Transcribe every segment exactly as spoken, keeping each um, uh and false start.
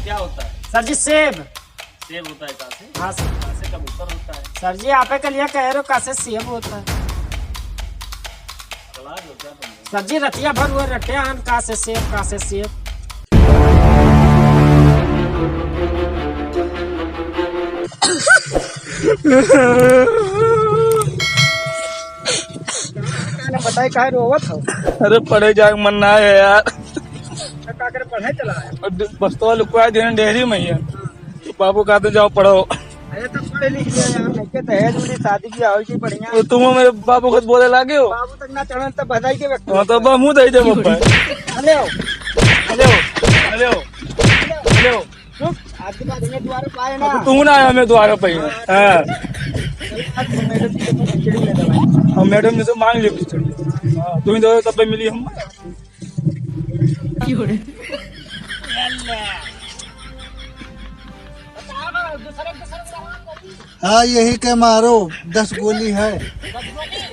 क्या होता है? सर जी, सेब। सेब होता है कासे? हाँ सर। कासे कबूतर होता है। सर जी, आपे के लिए कह रहे हो, कासे सेब होता है। पगला गए हो क्या तुम? सर जी, रतिया भर हुए रटे आन, कासे सेब, कासे सेब। बताई, काहे रोवत हो? अरे, पढ़े जाए के मन ना है यार। तो का करे, पढ़े चला है? और दि-, बस्तवा लुकवा देने डेहरी में ही है। तो बाबू कहते, "जाओ पढ़ो।" अरे, तो पढ़ लिख लिया यार, नहीं के दहेज में शादी की आओ जी बढ़िया। तो तुम मेरे बाबू को बोले लागे हो? बाबू तक ना चढ़न तब बधाई के व्यक्ति। हाँ, तो अब मुँह दे दे बाबा। हेलो। हेलो। हेलो। हेलो। चुप, आपके बाद हमें द्वारा पाए ना। अब तू ना आया, हमें द्वारा पाई। हाँ। आज मैडम जी को खिचड़ी ले दो भाई। हम मैडम जी से मांग लिए खिचड़ी। हाँ, तू ही दो, तब पे मिली हम। हाँ, यही के मारो, दस गोली है।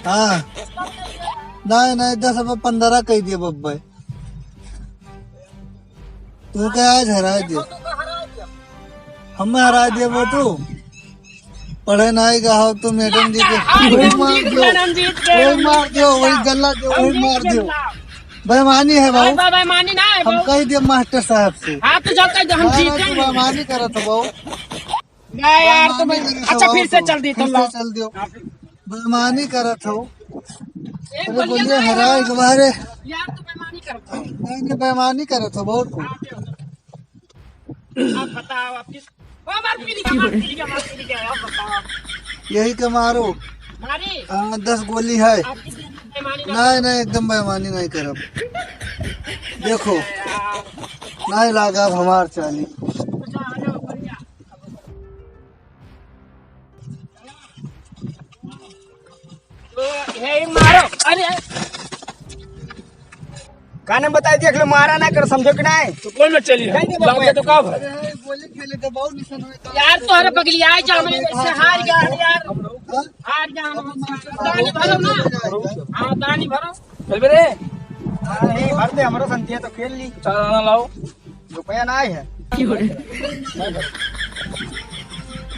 हाँ। नहीं, नहीं, दस अब पन्द्रह कह दिए बब्बे। तू क्या आज हरा दियो? हम हरा दियो वो तू? पढ़े नाई का हो तो मैडम जी के हाँ, वही हम मार जीत दियो, गए, हम जीत गए, वही हम मार जीत दियो, गए, वही हम मार जीत दियो। गए। बेईमानी है बाबू। अरे बेईमानी ना है हम बाबू। कह दिए मास्टर साहब से। हाँ, तो जाओ कह दो, हम हाँ, जीत तू गए। बेईमानी करत हो बाबू। ना यार, तो बेईमानी मैं, करत हो अच्छा, बाबू फिर से तू। चल दी, फिर तुम से लोग। चल दियो। हाँ, फिर। बेईमानी करत हो। एक अरे बलिया बोलिए ना हरा यार। एक बार। यार, तो बेईमानी करत हो। नहीं, नहीं, बेईमानी करत हो बहुत। हाँ, फिर। आप बताओ, आप किस, ओ, मार पी लिया, मार पी लिया, मार पी लिया, आप बताओ। यही के मारो। मारी? हाँ, दस गोली है। आप किस बेईमानी ना नहीं, नहीं, एकदम बेईमानी नहीं करब। देखो, यार। नहीं लागा अब हमार चाली। तो यही मारो। अरे, काने बताई, देख लो, मारा ना कर, समझो कि नहीं? तो कौन में चली है? नहीं, नहीं, लाग के तो का भाई? अरे, गोली खेले तो बहुत निशान होए। यार, तोहरे बगली आए जा, हमरे से हार गया, यार। हाँ? हार गया हम। दानी भरो ना। हाँ, दानी भरो। चल बे रे। हाँ, नहीं, भर दे, हमरो संतिया तो खेल ली। चार आना लाओ। रुपया ना आए है। क्यों रे?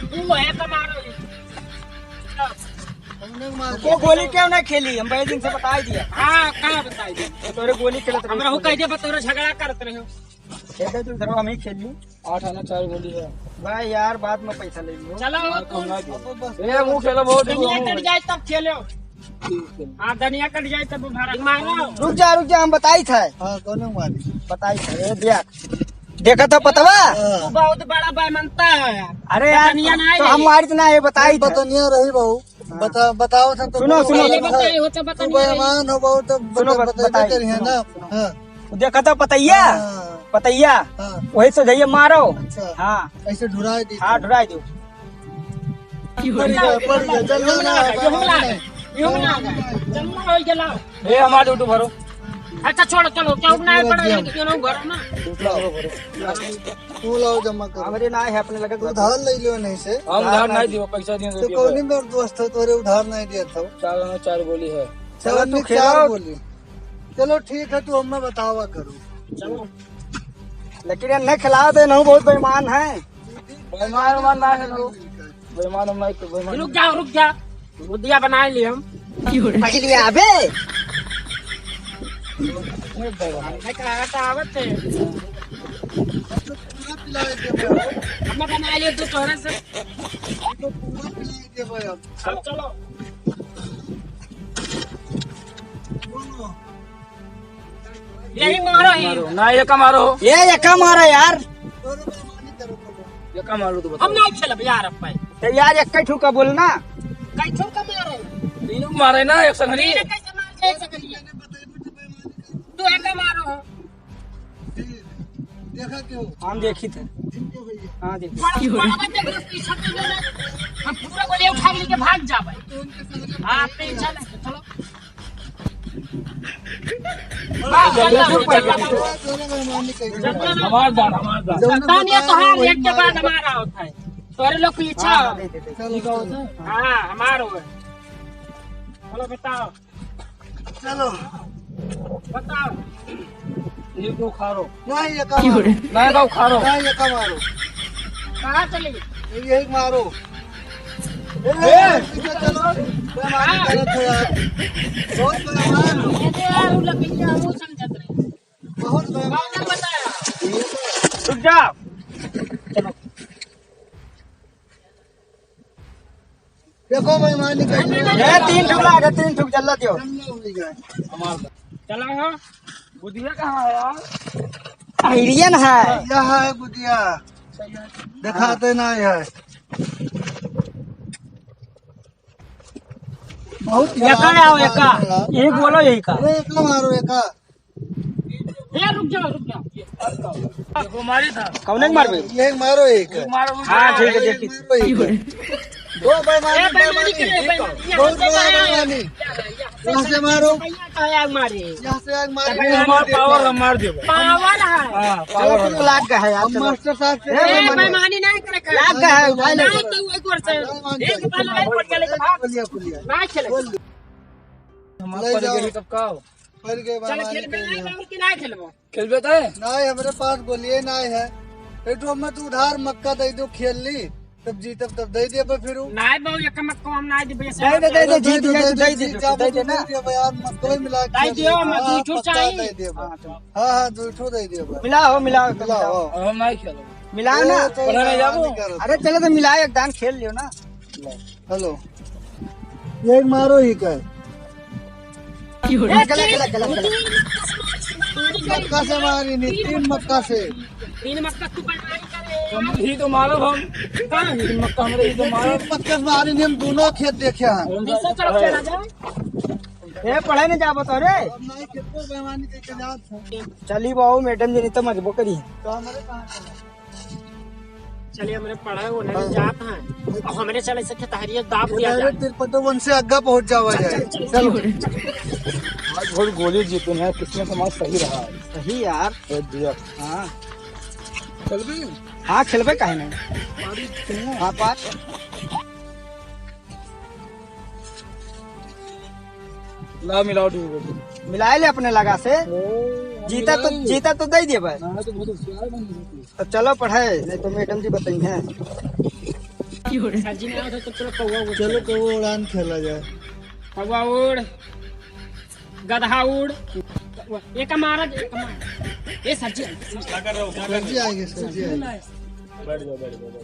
तू है कमाल। वो गोली क्यों ना खेली? हम बड़े दिन से बता ही दिया। हाँ, का बताई दिया? तो तोरे गोली खेलत रहे। हमरा हो कह दे, बतौरे झगड़ा करत रहे हो। खेल दे तू, धरो, हम ही खेल ली। आठ आना चार गोली है। भाई यार, बाद में पैसा ले लियो। चलो, हाँ, तुम। ए, वो खेलो, बहुत धनिया कट जाए तब खेलो। ठीक है। हाँ, धनिया कट जाए तब उधार मांगो। रुक जा, रुक जा, हम बताई था। हाँ, कौन मारी? बताई था, ए, देख। देखा तो पतवा? हाँ। तू बहुत बड़ा बेईमानता है यार। अरे यार, बतनिया ना तो है। हम मारित ना है, बताई था। बतनिया रही बहू। हाँ। बता, बताओ था तो सुनो, सुनो। पहले बताए हो तो तू बतनिया रही। बेईमान हो बहुत, तो सुनो, बता, बत-, बताइए बता रही है सुनो, ना। सुनो। हाँ। देखा तो पतैया? हाँ। पतैया? हाँ। वही से जाइए मारो। अच्छा। हाँ। ऐसे ढुराई दी। हाँ, ढुराई दो। पड़ गया, पड़ गया, चल, यूं ना, ना, यूं ना, यूं ना, जमुना हो गया, लाओ। ए, हमारे YouTube भरो। अच्छा, छोड़ो, चलो, क्या उठना है, पड़ा है, क्यों ना भरो ना। तू लाओ, जमा करो। हमरे ना है, अपने लगे तू उधार ले लियो नहीं से। हम उधार नहीं दियो, पैसा दिए तो दियो। कौन मेरे दोस्त हो, तोरे उधार नहीं दिया था। चार आना चार गोली है। चलो, चलो, तू निकाल खेलो। गोली। चलो ठीक है, तू हमें बतावा करो। चलो। लेकिन ये नहीं खिला दे, नहीं बहुत बेईमान है। बेईमान, बेईमान ना है लोग। बेईमान हम नहीं, तो बेईमान। रुक जा, रुक जा। बुद्धिया बना लिए हम। पकड़ लिया अबे। हमने कहा था आवत है। पूरा पिला दे भाई। हमने बना लिए तू तोरे से। तो पूरा पिला दे भाई अब। अब चलो। यही मारो ही। ना, ये का मारो? ये, ये का मारो यार? ये का मारो तो हम बताओ। नहीं खेलब यार अब भाई। तो यार, एक ही ठुका बोल ना। कई ठुका मारो? तीनों मारे ना, एक संगरी। तीनों कैसे मार, एक संगरी? तू एक का मारो। देखा क्यों? हम देखी थे। हाँ, देखी। बड़ा, बड़ा बच्चा को पीछा के जो है, हम पूरा गोली उठा के लेके भाग जा भाई। आप टेंशन है, चलो। हमार दान, हमार दान। तानिया तो हाँ, एक के बाद हमारा होता है। तोरे लोग की इच्छा हो। हाँ, हमार हो। चलो बताओ। चलो। बताओ। यही को उखाड़ो। नहीं, ये का मारो। नहीं, का उखाड़ो। नहीं, ये का मारो। कहाँ चले? यही मारो। ए, ए! चलो, बेईमानी करत हो यार। बहुत बेईमान हो। ये दे यार, उ लकड़िया हम समझत रहे। बहुत बेईमान। कौन बताया? रुक जा। चलो। देखो बेईमानी कर। ए, तीन ठुक लागे, तीन ठुक जल्ला दियो। चला हो। बुधिया कहाँ है यार? आइडियन है। यह है बुधिया। दिखाते ना है। बहुत एका खराब आओ, एका। यार। यही बोलो, यही का। अरे, एका मारो, एका। ए, रुक जाओ, रुक जाओ। देखो, मारी था। कौने के मारबे? ये मारो एक। मारो, मारो। हाँ, ठीक है, देखिए। मारो एक। दो बेईमानी, ए, बेईमानी बेईमानी। के लिए, बेईमानी। बहुत बड़ा बेईमानी। यहाँ से मारो। यहाँ से आग मारे। यहाँ से आग मारे। तब हमारा पावर हम मार देबो। पावर है। हाँ, पावर है। लाग गया है यार, हम चलो। मास्टर साहब से ए, बेईमानी। बेईमानी नहीं करे, करे। लाग गया है, उठाई ले। नहीं, तो एक बार से। एक बार लड़ाई पड़ गया, लेकिन आप बोलिए, बोलिए। ना खेले। बोलिए। हमारा ले पड़ जाओ। गई तब का हो? पड़ गए चलो, बाबा, खेल ले में जाओ। नहीं, बाबू, कि ना खेलबो? खेलबे तो है? नहीं, हमरे पास गोलिये नहीं है। एक ठो हमें तू उधार मक्का दे दो, खेल ली, तब जीतब तब दे देबे फिर उ। नहीं बाबू, एक मक्का हम नहीं देबे, दे दे, दे दे, जीत गए तो दे दे, जीत दे, जाबो दे दे तो ना। दे देबे यार, मक्का ही मिला के दे खेल दियो, ली। हम हाँ, दू ठो पक्का चाहिए। दे देबे। हाँ, तो। हाँ, हाँ, दू ठो दे देबे। मिलाओ, मिलाओ, मिलाओ। मिलाओ। और हम नहीं खेलो। मिलाओ ना। ए, तो पढ़ा नहीं जाबो? नहीं करो। अरे चलो तो मिलाओ, एक दान खेल लियो ना। हेलो, ये मारो ही का है। क्यों रे? गला, गला, गला, गला। मक्का से मारी नहीं, तीन मक्का से। तीन मक्का तू बर्बादी करे। हम ही तो मारो हम। तीन मक्का हमरे ही तो मारो। तीन मक्का से मारी नहीं, हम दोनों खेत देखे हैं। ऐसा तरफ चला जाए। ए, पढ़े नहीं जाबो तो रे। अब नहीं, खेत को बेईमानी करके जात है। चली बाबू, मैडम जी नहीं तो मजबो करी। तो हमारे कहाँ चला? चलिए, हमरे पढ़े, उन्हें हाँ। जात हैं। और हमरे चले से खेतहरिया दाब दिया जाए। तिरपटो वन से आगा पहुंच जावा जाए। चल, चल, चल। चलो। आज बहुत गोली जीते हैं, किस्मत हमारा सही रहा है। सही यार। ए, दिया। हाँ। चल भी? हाँ, खेलबे काहे नहीं? पारी खेलना है। हाँ, पार। ला, मिलाओ, ठीक है। मिलाए ले अपने लगा से। ओ, जीता तो, मिलाए। जीता तो दे दिए भाई। हाँ, तो बहुत होशियार बन गई। तो चलो पढ़े, नहीं तो मैडम जी बताई हैं। सर जी, नहीं आओ तो चलो कौवा उड़। चलो कौवा उड़ान खेला जाए। कौवा उड़, गधा उड़। एक मारा, एक मारा। ए सर जी। सर जी आएंगे, सर जी आएंगे। बैठ जाओ, बैठ जाओ, बैठ जाओ।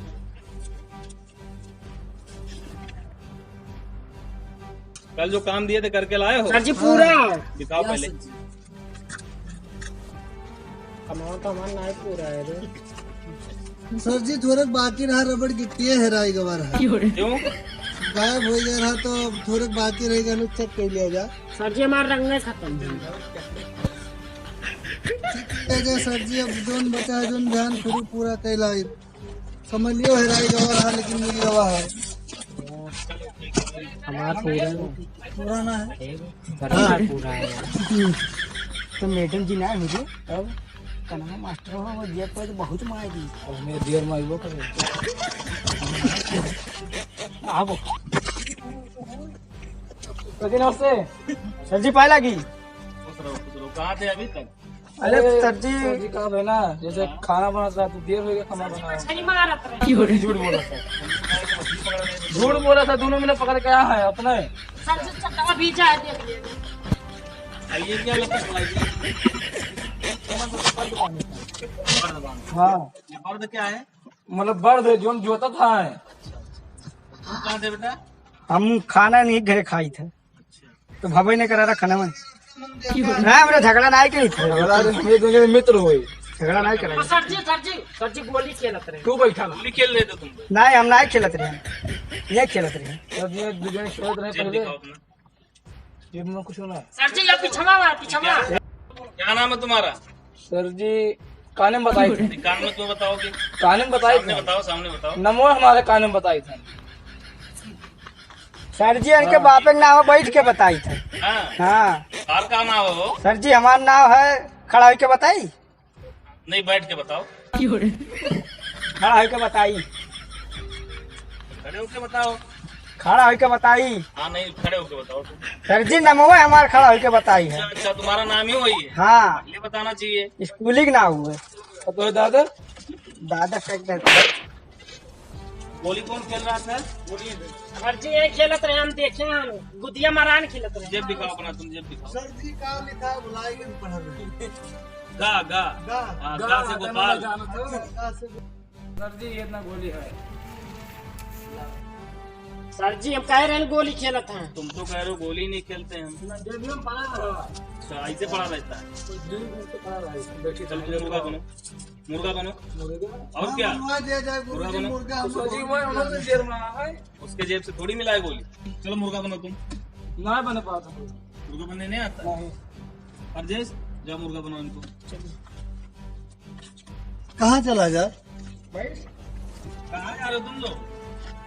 कल जो काम दिए थे करके लाए हो? सर जी, पूरा। हाँ। दिखाओ पहले। कमाओ तो हमारा नहीं पूरा है रे। सर जी, थोड़े बाकी रहा, रबड़ गिट्टी हेराई गवा रहा। क्यों? गायब हो गया रहा तो थोड़े बाकी रह गया, लोग चेक कर लिया जा। सर जी, हमारा रंग नहीं खत्म। ठीक है सर जी, अब जोन बचा है, जोन ध्यान शुरू पूरा कैला। समझ लियो, हेराई गवा रहा, लेकिन मिल गवा है। हमारा पूरा है। पुराना है। हाँ। पूरा है। तो मैडम जी ना मुझे, तब कन्हा मास्टर हो, वो जेब पर तो बहुत मार दी। और मेरे दियर मार वो करे। आबो। सर जी, नमस्ते। सर जी, पाए लागी। खुश रहो, खुश रहो। कहाँ थे अभी तक? अरे अरे, सर जी। सर जी, का है ना, जैसे हाँ। खाना बनाता है, तो देर हो गया खाना बनाने में। क्यों रे? झूठ बोला था। झूठ बोला था, दोनों मिला पकड़ के आया है अपने। सर जी, चटवा भी जाए, देख लेंगे। आ, ये क्या लगता है? हाँ। ये बर्द क्या है? मतलब बर्द है, जो हम जोता था है। तू कहाँ थे बेटा? हम खाना नहीं घरे खाई थे। तो भवे नहीं करा रहा खाना में। हाँ, हमरा झगड़ा नहीं करी थे। झगड़ा रे, हम एक दूसरे के मित्र होई। झगड़ा नहीं करा। सर जी, सर जी, सर जी, गोली खेलत रहे। तू बैठा ना। गोली खेल रहे थे तुम। नहीं, हम नहीं खेलत रहे। ये खेलत रहे। सर जी, एक दूसरे खेलत रहे जेब पहले। दिखाओ अपना। जेब में कुछ ना है। सर जी, ये पिछवा हुआ, पिछवा। क्या नाम है तुम्हारा? सर जी, काने में बताई थे। नहीं, कान में क्यों बताओगे? काने में बताई सामने थे। बताओ, सामने बताओ। नमो हमारे काने में बताई थे। सर जी, इनके हाँ। बाप के नाम बैठ के बताई थे। हाँ। हाँ। और का नाम हो? सर जी, हमारा नाम है, खड़ा होके बताई। नहीं, बैठ के बताओ। खड़ा होके बताई। खड़े होके बताओ। खड़ा होके बताई। हाँ, नहीं, खड़े होके बताओ तुम। सर जी, नमवे हमार खड़ा होके बताई है। अच्छा, अच्छा, तुम्हारा नाम ही वही है? हाँ। पहले बताना चाहिए। स्कूली के नाम हुए। अब तो दादा। दादा फेंक दे। गोली कौन खेल रहा था? सर जी, ये खेलत रहे, हम देखे हैं, गुदिया मारान खेलत रहे। जेब दिखाओ अपना, तुम जेब दिखाओ। सर जी, का लिखा है, भुलाई गए, पढ़ रहे हैं। गा, गा। गा। हाँ, गा, गा से गा, गोपाल। गा, गा, गा। अच्छा, गा से गो- सर जी, ये इतना गोली है। सर जी, हम कह रहे हैं गोली खेलत हैं। तुम तो कह रहे हो गोली नहीं खेलते हैं हम। ना, जेब में पड़ा रहा। अच्छा, ऐसे पड़ा रहता है। तो जेब में तो पड़ा रहा है। देखिए, चलो, तुम मुर्गा बनो। मुर्गा बनो। मुर्गा? और हाँ, क्या? बनवा दिया जाए, गुरु मुर्गा जी, बनो। मुर्गा तो हम सर जी, वो उन्होंने जेब में आया है। उसके जेब से थोड़ी मिला है गोली। चलो, मुर्गा बनो तुम। ना बन पाता मुर्गा। मुर्गा बनने नहीं आता? नहीं। अर्जेश, जाओ मुर्गा बनाओ इनको। चलिए। कहाँ चला जा? भाई, कहाँ जा रहे हो तुम लोग?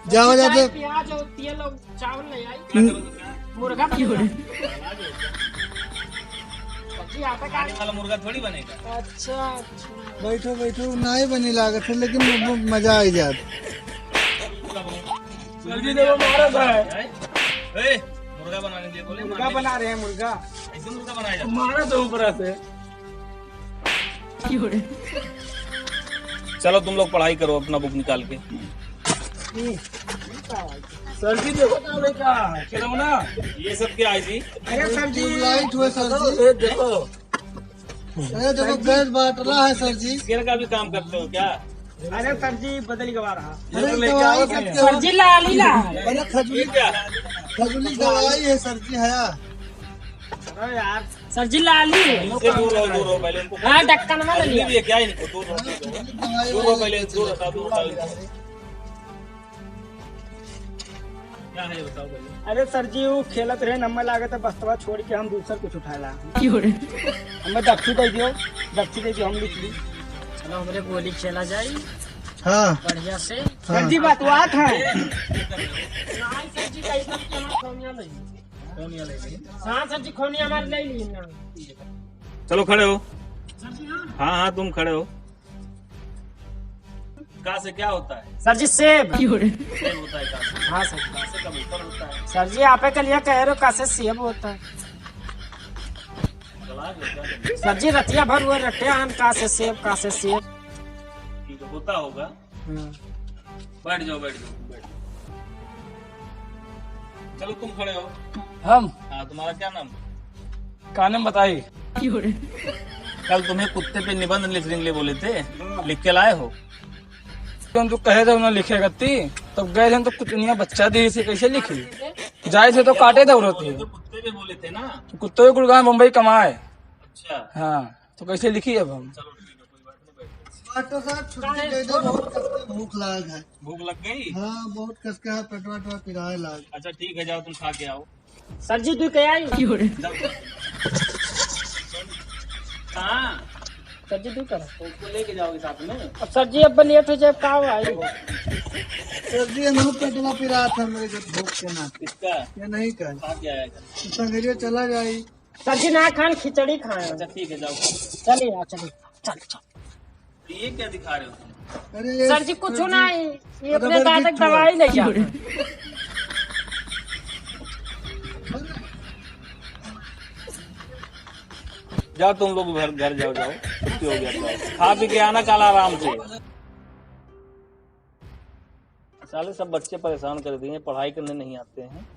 जाओ, जाओ, चाय, जाओ। प्याज और तेल और चावल ले आई। क्या करोगे, क्या? मुर्गा बनेगा। सब्जी आटा का खाने वाला मुर्गा थोड़ी बनेगा। अच्छा, अच्छा। बैठो, बैठो, नाई बनी लागत है, लेकिन म-, म-, मजा आई जात। मुर्गा बनाओ। सब्जी देखो, मारा था। ए, मुर्गा बनाने के लिए बोले, मुर्गा मारने बना रहे हैं, मुर्गा। ऐसे मुर्गा बनाया जाता है? मारा था ऊपर से। चलो, तुम लोग पढ़ाई करो अपना बुक निकाल के। सर जी, देखो तो बेटा, खिलौना। ये सब क्या है जी? अरे सर जी, ट्यूबलाइट हुए सर जी। ये देखो। अरे देखो, गैस बाटला है सर जी। इसके का भी काम करते हो क्या? अरे सर जी, बदल गवा रहा। अरे ये तो लेके आओ दवाई तुम। करते हो। सर जी, लाली ला। अरे खजूरी, ये क्या? खजूरी दवाई है सर जी, है। अरे यार। सर जी, लाली है। इनसे दूर रहो, दूर रहो, पहले इनको हाँ, ढक्कन में ले लिया। भी है क्या इनको? दूर रहो, दूर रहो। दूर रहो, पहले दूर हटाओ, दूर हटाओ। क्या है ये बताओ पहले। अरे सर जी, वो खेलत रहे, हमें लागत है बस्तवा छोड़ के हम दूसर कुछ उठाए ला। क्यों रे? हमें दक्षी दे दियो, दक्षी दे दियो, हम लिख ली। चलो, हमरे गोली खेला जाए। हाँ। बढ़िया से। हाँ। सर जी, बतवात है। नहीं, सर जी, कैसे खेला, कौन यहाँ नहीं? कौन यहाँ ले गई? हाँ, सर जी, खोनी हमारे ले ली ना। चलो, खड़े हो। सर जी, हाँ। हाँ, हाँ, तुम खड़े हो। का से क्या होता है? सर जी, सेब। सेब होता है का से? हाँ, सर। का से कबूतर होता है? सर जी, आपे के लिए कह रहे हो, का से सेब होता है? गला गया क्या? सर जी, रतिया भर हुए रट्टे आन, का से सेब, का से सेब। ठीक है, होता होगा। हाँ। बैठ जाओ, बैठ जाओ, बैठ जाओ। चलो, तुम खड़े हो। हम? हाँ, तुम्हारा क्या नाम? का नाम बताई? कल तुम्हें कुत्ते पे निबंध लिखने के लिए बोले थे, लिख के लाए हो? तुम तो कहे थे उन्हें लिखे करती, तब गए थे तो कुछ दुनिया बच्चा दी से कैसे लिखी? जाए थे तो काटे दौड़त थे। तो कुत्ते पे बोले थे ना? कुत्ते गुड़गांव बम्बई कमाए। अच्छा। हाँ, तो कैसे लिखी अब हम? चलो ठीक है, कोई बात नहीं, बैठ जाओ। डॉक्टर साहब, छुट्टी दे दो, बहुत कस के भूख लाग है। भूख लग गई? हाँ, बहुत कस के है, पेटवा वेटवा पिराए लाग। अच्छा ठीक है, जाओ तुम खा के आओ। सर जी, तू क्या आई? जाओ। कहाँ? सर जी, तू कर। उसको लेके जाओगे साथ में? अब सर जी, अब लेट हो जाए, का भाई? सर जी, हम पेटवा पिरात है मेरे जब भूख के ना। किसका? ये नहीं कर। खा के आएगा। संगरिया चला जाई। सब्जी ना खान, खिचड़ी खाए। अच्छा, ठीक है, जाओ। चलिए, हाँ, चलिए। चल, चल। तो ये क्या दिखा रहे हो तुम? अरे, ये सर जी, कुछ सर जी, नहीं। ये अपने रबड़ दादा की दवाई ले जा। जाओ तुम लोग घर, घर जाओ, जाओ। छुट्टी हो गया, जाओ। खा पी के आना कल आराम से। साले सब बच्चे परेशान कर दिए, पढ़ाई करने नहीं आते हैं,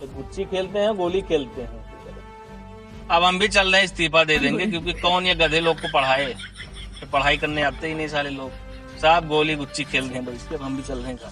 तो गुच्ची खेलते हैं, गोली खेलते हैं। अब हम भी चल रहे हैं, इस्तीफा दे देंगे, क्योंकि कौन ये गधे लोग को पढ़ाए, तो पढ़ाई करने आते ही नहीं साले लोग। साहब गोली गुच्ची खेल रहे हैं बैठ के, अब हम भी चल रहे हैं घर।